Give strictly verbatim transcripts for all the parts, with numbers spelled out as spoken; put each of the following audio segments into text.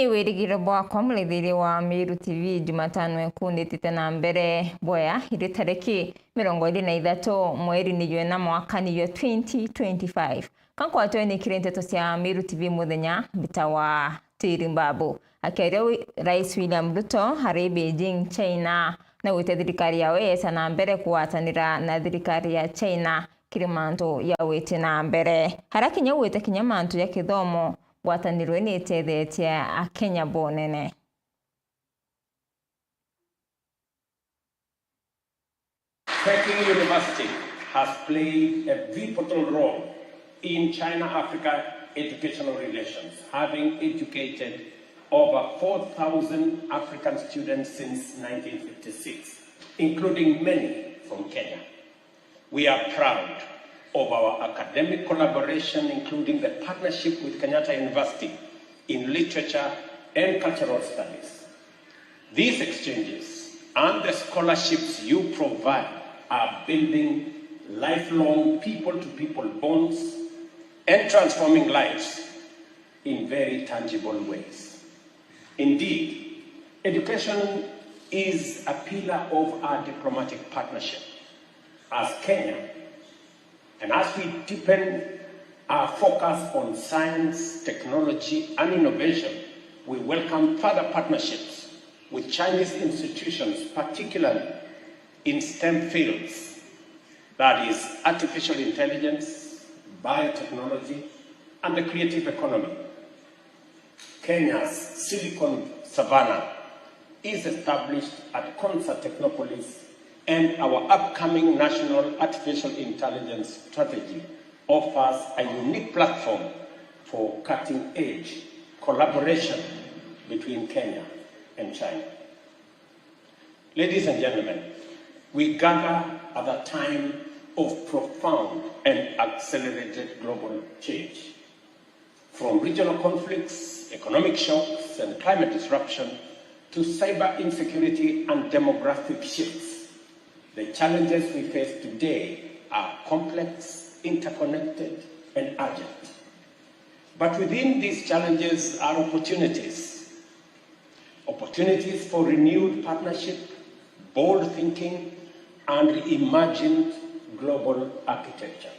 Ni wirigiro bwakwa murithiria wa Miru T V, Jumatano ikundi itite na mbere bwea iri tariki mirongo iri na ithatu mweri ni jwena mwaka ni jwa twenty twenty-five. Ka nkwatwe ni kiri nteto cia Miru T V muthenya, mbitawa Tiri Mbabu. Akiaria wi-, Rais William Ruto ari Beijing, China, naugite thirikari yawe yesa na mbere kugwatanira na thirikari ya China kiri mantu ja gwiti na mbere. Aria kinya ugwite kinya mantu ja kithomo, ngwataniro ni itethetie Akenya bonene. Peking University has played a pivotal role in China-Africa educational relations, having educated over four thousand African students since nineteen fifty-six, including many from Kenya. We are proud of our academic collaboration, including the partnership with Kenyatta University in literature and cultural studies. These exchanges and the scholarships you provide are building lifelong people-to-people bonds and transforming lives in very tangible ways. Indeed, education is a pillar of our diplomatic partnership. As Kenya, and as we deepen our focus on science, technology, and innovation, we welcome further partnerships with Chinese institutions, particularly in STEM fields, that is, artificial intelligence, biotechnology, and the creative economy. Kenya's Silicon Savannah is established at CONSA Technopolis, and our upcoming National Artificial Intelligence Strategy offers a unique platform for cutting-edge collaboration between Kenya and China. Ladies and gentlemen, we gather at a time of profound and accelerated global change. From regional conflicts, economic shocks, and climate disruption to cyber insecurity and demographic shifts, the challenges we face today are complex, interconnected, and urgent. But within these challenges are opportunities. Opportunities for renewed partnership, bold thinking, and reimagined global architecture.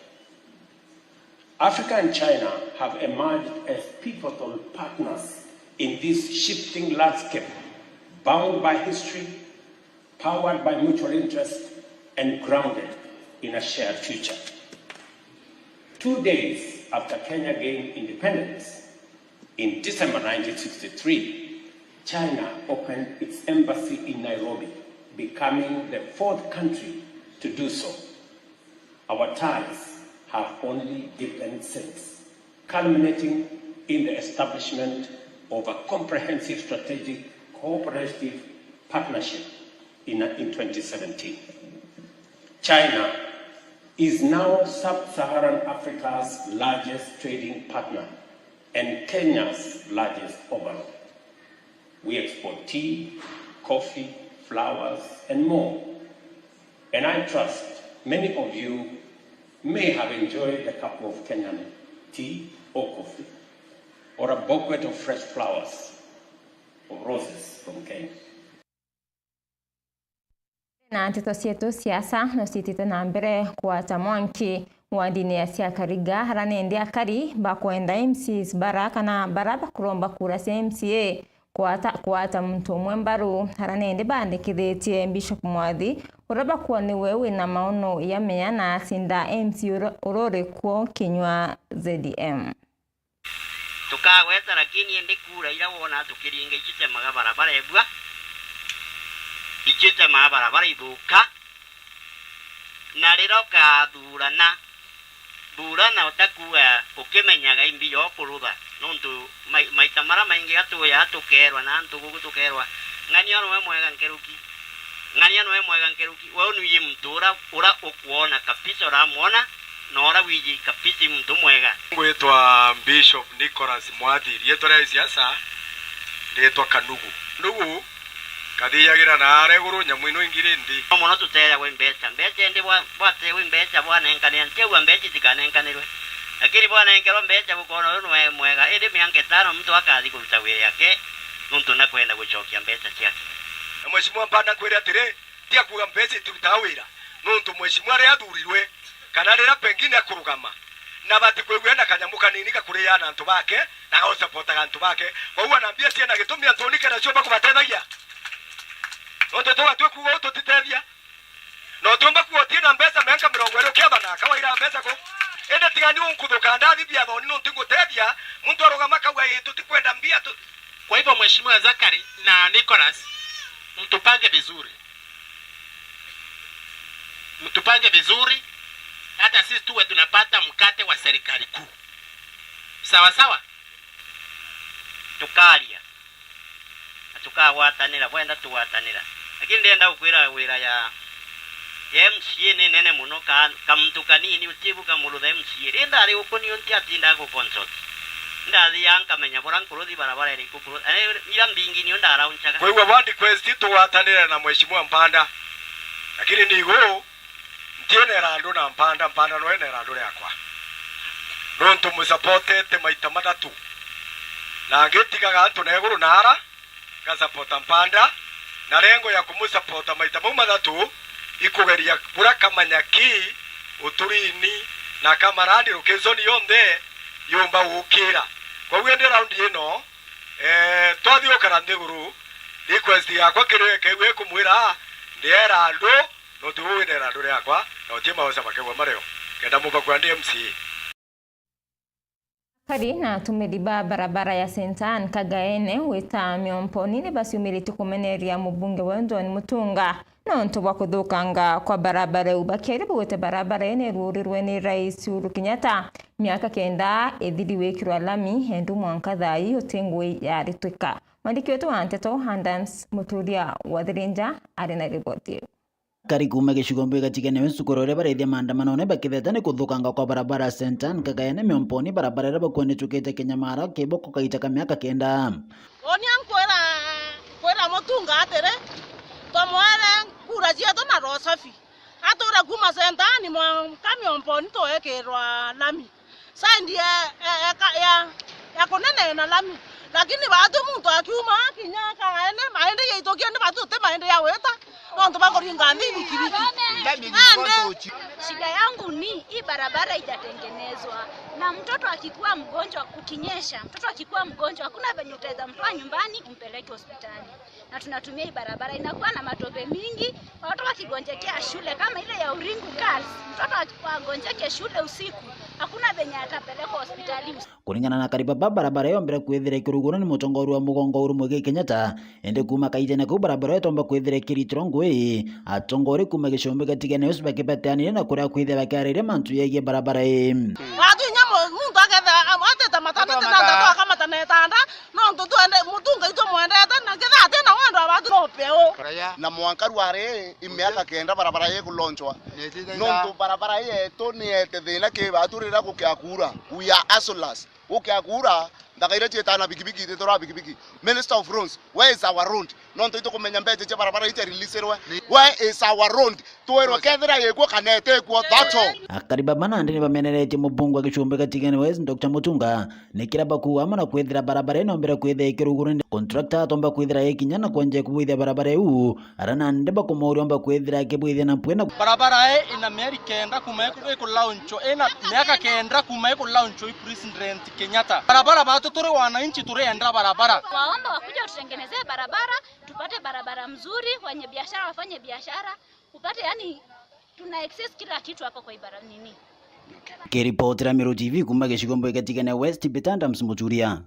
Africa and China have emerged as pivotal partners in this shifting landscape, bound by history, powered by mutual interest, and grounded in a shared future. Two days after Kenya gained independence, in December nineteen sixty-three, China opened its embassy in Nairobi, becoming the fourth country to do so. Our ties have only deepened since, culminating in the establishment of a comprehensive strategic cooperative partnership in, in twenty seventeen. China is now sub-Saharan Africa's largest trading partner and Kenya's largest overall. We export tea, coffee, flowers, and more. And I trust many of you may have enjoyed a cup of Kenyan tea or coffee, or a bouquet of fresh flowers or roses from Kenya. Na nteto cietu, siasa no ciitite na mbere kugwata mwanki wandini ya Siakariga, ara nindi akari bakwenda M Cs bara kana bara bakuromba kura cia M C A kugwata, kugwata muntu umwe mbaru. Ara nindi bandikithitie Bishop Mwathi, uria bakuwa niwe wina maono ya meya na acinda M C A uria, uria uri kuo kinyua Z M. Tukagweta, lakini indi kura iria wona tukiringa icitemaga barabara ibua, icitemaga barabara ithuka, na riria ukathurana, thurana utakuuga ukimenyaga imbi ya ukurutha, nontu mai-, maita maria maingi gatuujaga tukeerwa na antu guku tukeerwa, "Ng'ania niwe mwega nkeruki, ng'ania niwe mwega nkeruki." We unu iji muntu ura, ura ukwona kabisa, uramwona, na ura wiji kabisa i muntu mwega. Ngwitwa Bishop Nicholas Mwathi, riitwa ria gisiasa ndiitwa Kanugu. Kanugu, kathijagira na aria iguru, nyamu ino ingi iri nthi. No mono tuteejagwa i mbeca. Mbeca indi bwa-, bwateejwa i mbeca bwanenkanira, ntiauga mbeca itikanenkanirwe. Lakini bwanenkerwa mbeca bukoona uyu niwe mwega. Indi mianka itano muntu akathi kuruta wira yake, Nontu nakwenda gucokia mbeca ciake. Na Mheshimiwa Mpanda, nkwire atiri, tia kuuga mbeca itirutaga wira, nontu Mheshimiwa riria athurirwe, kana riria pengine akurugama, na bati kwigua ena kanyamu kanini ga kuriaga na antu bake, na ga gusapotaga antu bake. Kwou anaambia ciana gitumi antu nikenda ciumba kubatethagia. Nontu tuga twi kuuga uu tutitethia. Na utiumba kuuga utina mbeca miaka mirongo iri ukiatha na kawaira mbeca ku. Indi tiga ni unkuthuka ndathi biathoni nontu ngutethia, muntu arugama akauga, "Ii, tutikwenda mbia tu." Kwa hivyo, Mheshimiwa Zakari na Nicholas, mtupange vizuri. Mtupange vizuri, hata sisi tuwe tunapata mkate wa serikali kuu. Sawa sawa? Tukaria. Na tukagwatanira, bwenda tugwatanira. Lakini ndenda gukwira wira ya, ya M C A ni nene mono, ka, kamuntu kanini utibu kamurutha M C A. Ri ndari guku nio ntiatindaga ku consult. Ndathiaga nkamenya bura nkuruthi barabara iriku kuruthi. Eh, ira mbingi nio ndaraunchaga. Kwa hivyo, one request, tugwatanire na Mheshimiwa Mpanda. Lakini ni igu, ntienera andu na Mpanda, Mpanda no enera andu riakwa. Nontu musapotete maita mathatu. Na ngitigaga antu na iguru na ara, ngasapota Mpanda, na lengo ya kumusapota maita mau mathatu, ikugeria bura kamanya ki uturini na kamarandi location yonthe yumba gukira. Kwou indi round ino, eh, twathi gukara nthiguru, request yakwa kiri we kegwe kumwira, ndiera andu, nontu uu wina irandu riakwa, na utie maosa makegwa mario, kenda mubakua ndi M C A. Akari na atumiri ba barabara ya Saint Anne Kagaene gwita Miomponi ni baciumiritie kumeneria mubunge wa John Mutunga nontu bwa kuthukanga kwa barabara iu. Bakiaria baugite barabara iyo ni iruurirwe ni Rais Uhuru Kenyatta miaka kenda ithiri gwikirwa lami, endu mwanka thaa ii uti ngui yaritwika. Mwandiki wetu wa nteto Adams Muturia wa Thirinja ari na riboti iu. Akari kuuma gicigo mbui gatigene we cukuru uria barethia maandamanone bakitheta ni kuthukanga kwa barabara Saint Anne Kagaene Miomponi, barabara iria bakuendetukite kinyamara kiboko kaita ka miaka kenda. Unia nkwira, nkwira Mutunga atiri, twamwere kura cietu na roho safi. Ature kuuma Saint Anne mwanka Miomponi twekirwa lami. Side ya, ya, ya, ya, ya kunene na lami. Lakini baatu muntu akiuma kinya Kagaene, maende yaitukia ni baatu uti maende ya gwita, nontu bakuringa nthi bikibiki. Ande. Shida yangu ni hii barabara haijatengenezwa. Na mtoto akikuwa mgonjwa, kukinyesha, mtoto akikuwa mgonjwa, hakuna venye utaweza mtoa nyumbani umpeleke hospitali. Na tunatumia hii barabara, inakuwa na matope mingi, watoto wakigonjekea shule kama ile ya Uringu Girls, mtoto akigonjeke shule usiku, hakuna venye atapelekwa hospitali usiku. Kuringana na akari baba, barabara iyo yombere kwithira ikirugurwa ni mutongoria wa mugongo Uhuru Muigai Kenyatta, indi kuuma kaitene kau barabara iyo itomba kwithira ikiritirwa ngui, atongoria kuuma gicumbi gatigene ucio bakibateanire na kuria kwithira bakiariria mantu yegie barabara ii. Watu inya mu-, muntu akethira am-, atete matana, atete matana, akamata na itanda, nontu twende, Mutunga itwe mwendete, na kethira atina wendo wa batu no peu. Na mwanka rwari i miaka kenda barabara ii kulonchwa. Nontu barabara ii yetu ni yete thina ki batu riria gukia kuura. We are hustlers. Gukia kuura, nthaka iria ciitaga na bikibiki ititwara bikibiki. Minister of Roads, where is our road? Nontu itukumenya mbeca cia barabara ii cia release-rwe. Where is our road? Twirwe kethira ikuo kana itiikuo, that's all. Akari baba nandi ni bameneretie mubunge wa gicumbi gatigene West, Doctor Mutunga, ni kiria bakuuga amwe na kwithira barabara ino mbere kwithira ikirugurwa ni contractor atomba kwithira ikinya na kwenja kubwithia barabara iu, ara nandi bakumauria omba kwithira akibwithia na mpwi na barabara ii ina mieri kenda kuma iku-, ikulaunchwa, ina miaka kenda kuma ikulaunchwa i President Kenyatta. Barabara batu turi wananchi turienda barabara. Waomba wakuje watutengenezee barabara, tupate barabara mzuri, wenye biashara wafanye biashara, upate, yani, tuna access kila kitu hapo kwa ibara nini. Kiripotera Meru T V kuuma gicigo mbui gatigene West, Peter Adams Muturia.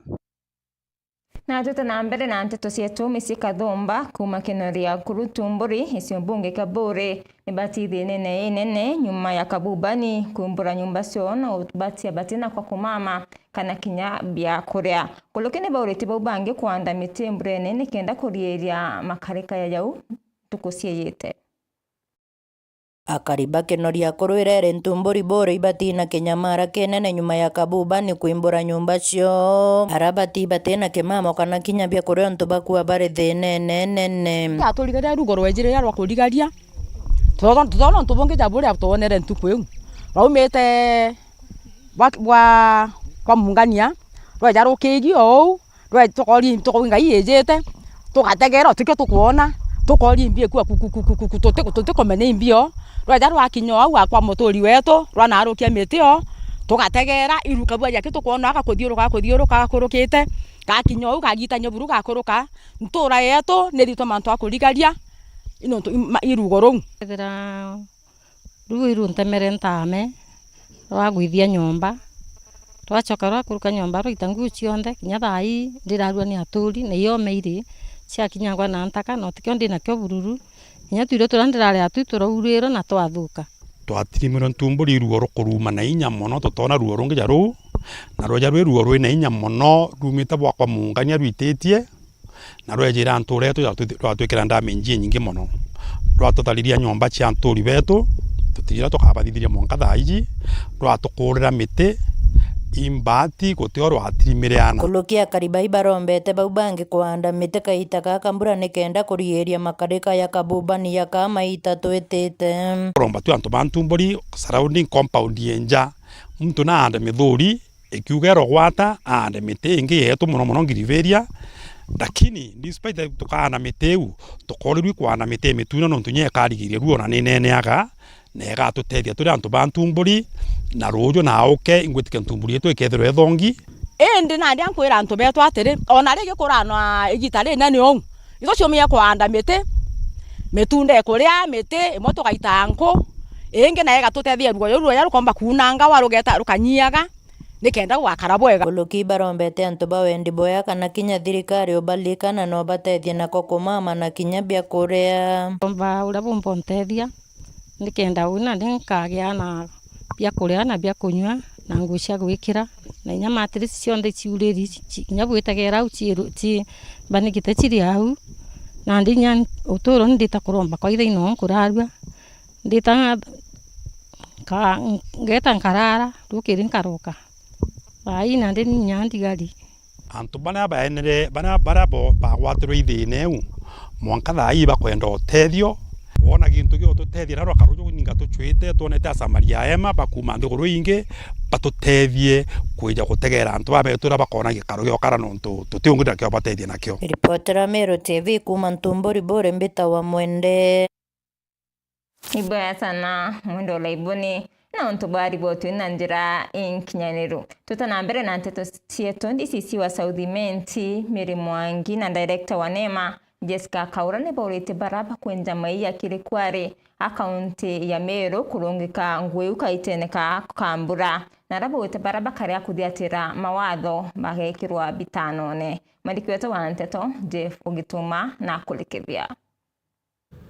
Na twite na mbere na nteto cietu, micii kathumba kuuma Kinori ya Kuru Tumburi, gicigo mbunge kia Buuri, ni bati thinene inene nyuma ya Kabubani kuimbura nyumba ciao na ubatia batina kwa kumama kana kinya bia kuria. Nkuruki ni baurite bau bangi kuanda miti mburene nikenda kuriiria makarika ya jau ntuku ciiyite. Akari ba Kinori ya Kuru irere Ntumburi Buuri ibatina kinyamara kinene nyuma ya Kabubani kuimbura nyumba ciao. Ara bati batina kimamo kana kinya bia kuria untu bakua bari thinene nene. Aturigaria rugo rwa ijiri ria rwa kurigaria. Tuthona, tuthona untu bungi ja buria twonere ntuku iu. Rwaumite bwa, bwa, kwa mungania, rweja rukigi o uu, Rwe-, tukoria into, Ngai ijite, tugategera, utikio tukwona, tukoria imbi ikua kukukukuku, tuti-, tutikumenya imbi o. Rweja rwakinya o au akwa muturi wetu, rwanarukia miti o, tugategera, iru kabua jaki tukwona, gakuthiuruka, gakuthiuruka, gakurukite, gakinya o au, gagitania buru, gakuruka. Ntura yetu ni ritwa mantu a kurigaria, i nontu i-, ma-, i rugo ruu. Ethira ruu iruntemere ntaame, rwagwithia nyomba, rwacoka rwakuruka nyomba, rwaita nguu cionthe, kinya thaa ii ndirarua ni aturi, na iomeiri ciakinyangwa na ntaka, na utikio ndinakio bururu, kinya tuirio turia ndirari atui turaurirwe na twathuka. Twatirimirwe ntumburi, iruo rukuruma na inya mono, tutona ruo rungi ja ruu, na rweja rwi ruo rwi na inya mono, rumite bwakwa muungania rwititie, na rwejira ntura yetu, rwatwi-, rwatwikira damage inyingi mono. Rwatuthariria nyomba cia nturi betu, tutijira tukabathithiria mwanka thaa iji, rwatukurira miti, imbati gutio rwatirimire ana. Nkuruki akari bai barombete bau bangi kuanda miti kaita gaka mbura nikenda kurigiria makarika ya kabubani ya ka maita twitite. Kuromba tu antu ba ntumburi, surrounding compound yenja, muntu naande mithuri, ikiuga irogwata aande miti ingi yetu mono mono ngiriveria, lakini despite tukaana miti iu, tukorirwi kwaana miti imitune nontu inya ikarigiria ruo na nineneaga, na igatutethia turi antu ba ntumburi, na ruuju na auke, ingwitikia ntumburi yetu ikethirwa ithongi. Indi nandi ankwira antu betu atiri, ona ringi kuranwa igita rinene uu, ithu ciumie kwaanda miti, mitunda ikuria miti, imwe tugaita nku, ingi nayo igatutethia ruo ruu ruria rukomba kuunangawa rugeta rukanyiaga. Nikenda gugakara bwega. Nkuruki barombete antu ba wendi bwega kana kinya thirikari ubalika na no batethie nako kumama na kinya bia kuria. Ndomba uria bumba untethia, nikenda uu nandi nkagia na bia kuria na bia kunyua na nguu cia gwikira, na inya mattress cionthe ciuriri, ci-, kinya bwitegera au ciiru-, ciimbanigite ciri au, nandi inya uturo ndita kuromba kwa ithaino nkurarua. Ndita nka-, ngeta nkarara, rukiri nkaruka. Thaa ii nandi ni inya ndigari. Antu baria baenere, baria, baria bo-, bagwatirwe i thiina iu, mwanka thaa ii bakwenda utethio. Kwona gintu gia ututethia, na rwakaru juninga tucwite, twonete Asamaria ema bakuuma nthiguru ingi, batutethie kwija gutegera antu babetu uria bakoona gikaro gia ukara, nontu tuti ungi na kio batethia nakio. Ripotera Meru T V kuuma Ntumburi Buri, mbitawa Mwende. Ibwega sana Mwende Olaiboni na untu bwa riboti na njira inkinyaniru. Tuta na mbere na nteto cietu, D C C wa South Imenti, Mary Mwangi, na director wa nema, Jessica Kaura, ni baurite bara bakwenja maiga kiri kwari a kaunti ya Meru kurungika nguu iu kaitene ka, ka mbura, na ara baurite bara bakarega kuthiatira mawatho bagekirwa bitanone. Mwandiki wetu wa nteto, Jeff Ugituma, na kurikithia.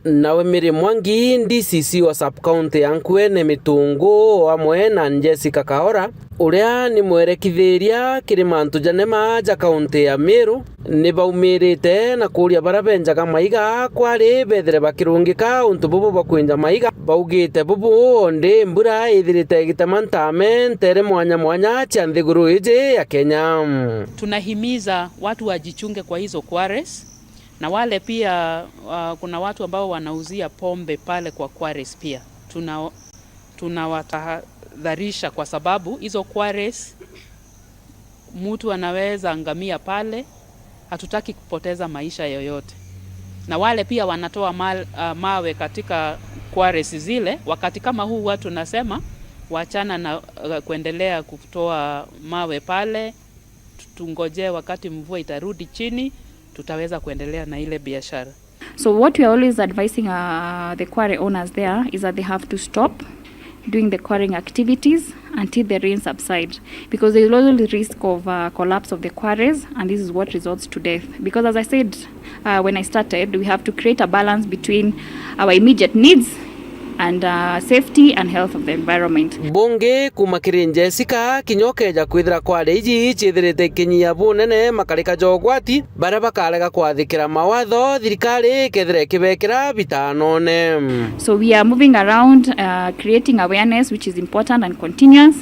Nawe Mary Mwangi, D C C wa sub-county ya Nkuene Mitungu, o amwe na Jessica Kaora, uria ni mwerekithiria kiri mantu ja nema ja kaunti ya Meru, ni baumirite na kuuria baria benjaga maiga kwari bethire bakirungika untu bubu bwa kwinja maiga. Baugite bubu, ondi mbura ithirite igitema ntame ntere mwanya mwanya cia nthiguru iji ya Kenya. Tunahimiza watu wajichunge kwa hizo quarries. Na wale pia, uh, kuna watu ambao wanauzia pombe pale kwa quarries pia. Tuna-, tunawatahadharisha kwa sababu hizo quarries, mtu anaweza angamia pale, hatutaki kupoteza maisha yoyote. Na wale pia wanatoa mal-, uh, mawe katika quarries zile, wakati kama huu huwa tunasema, wachana na, uh, kuendelea kutoa mawe pale. Tu-, tungojee wakati mvua itarudi chini, tutaweza kuendelea na ile biashara. So what we are always advising, uh, the quarry owners there is that they have to stop doing the quarrying activities until the rain subside, because there is always risk of, uh, collapse of the quarries, and this is what results to death. Because as I said, uh, when I started, we have to create a balance between our immediate needs and, uh, safety and health of the environment. Bungi kuuma kiri Jessica, kinya ukeja kwithira kwari iji ciithirite ikinyia bunene makarika ja ugwati, baria bakarega kwathikira mawatho, thirikari ikethira ikibekira bitanone. So we are moving around, uh, creating awareness, which is important and continuous.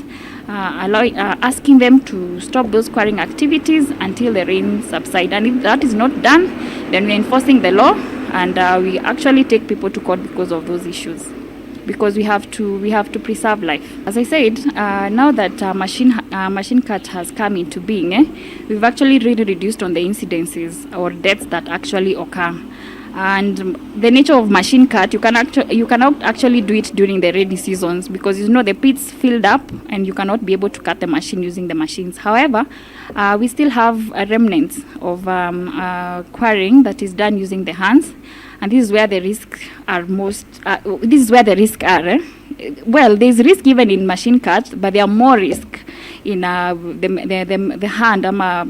Uh, allow, uh, asking them to stop those quarrying activities until the rain subside. And if that is not done, then we are enforcing the law and, uh, we actually take people to court because of those issues. because we have to we have to preserve life. As I said, uh, now that uh, machine uh, machine cut has come into being, eh, we've actually really reduced on the incidences or deaths that actually occur. And um, the nature of machine cut, you can actually you cannot actually do it during the rainy seasons because, you know, the pits filled up and you cannot be able to cut the machine using the machines. However, uh, we still have a remnants of um, uh, quarrying that is done using the hands, and this is where the risks are most. Uh, this is where the risks are. Eh? Well, there's risk even in machine cuts, but there are more risk in uh, the, the, the, the hand ama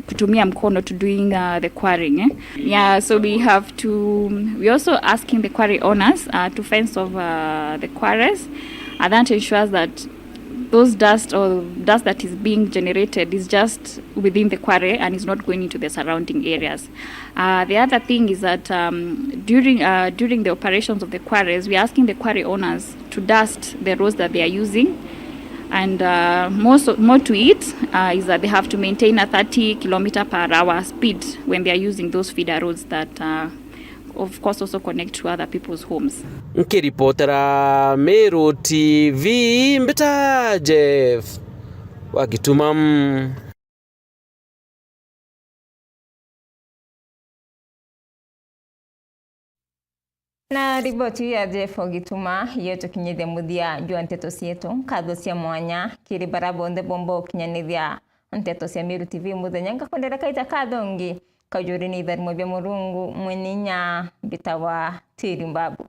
kutumia mkono to doing uh, the quarrying. Eh? Yeah, so we have to. We also asking the quarry owners uh, to fence off uh, the quarries, and that ensures that those dust or dust that is being generated is just within the quarry and is not going into the surrounding areas. Uh, the other thing is that um, during uh, during the operations of the quarries, we are asking the quarry owners to dust the roads that they are using, and uh, most more to it uh, is that they have to maintain a thirty kilometer per hour speed when they are using those feeder roads that uh, of course also connect to other people's homes. Nkiripotera Meru T V, mbita Jeff wa Gituma. Na riboti ya Jeff Gituma yo tukinyithia muthia jwa nteto cietu. Nkatho cia mwanya kiri bara bonthe bomba ukinyanithia nteto cia Meru T V muthenya. Ngakwendera kaita kathongi kaujuri ni itharimo bia Murungu mwene inya mbitawa Tiri Mbabu.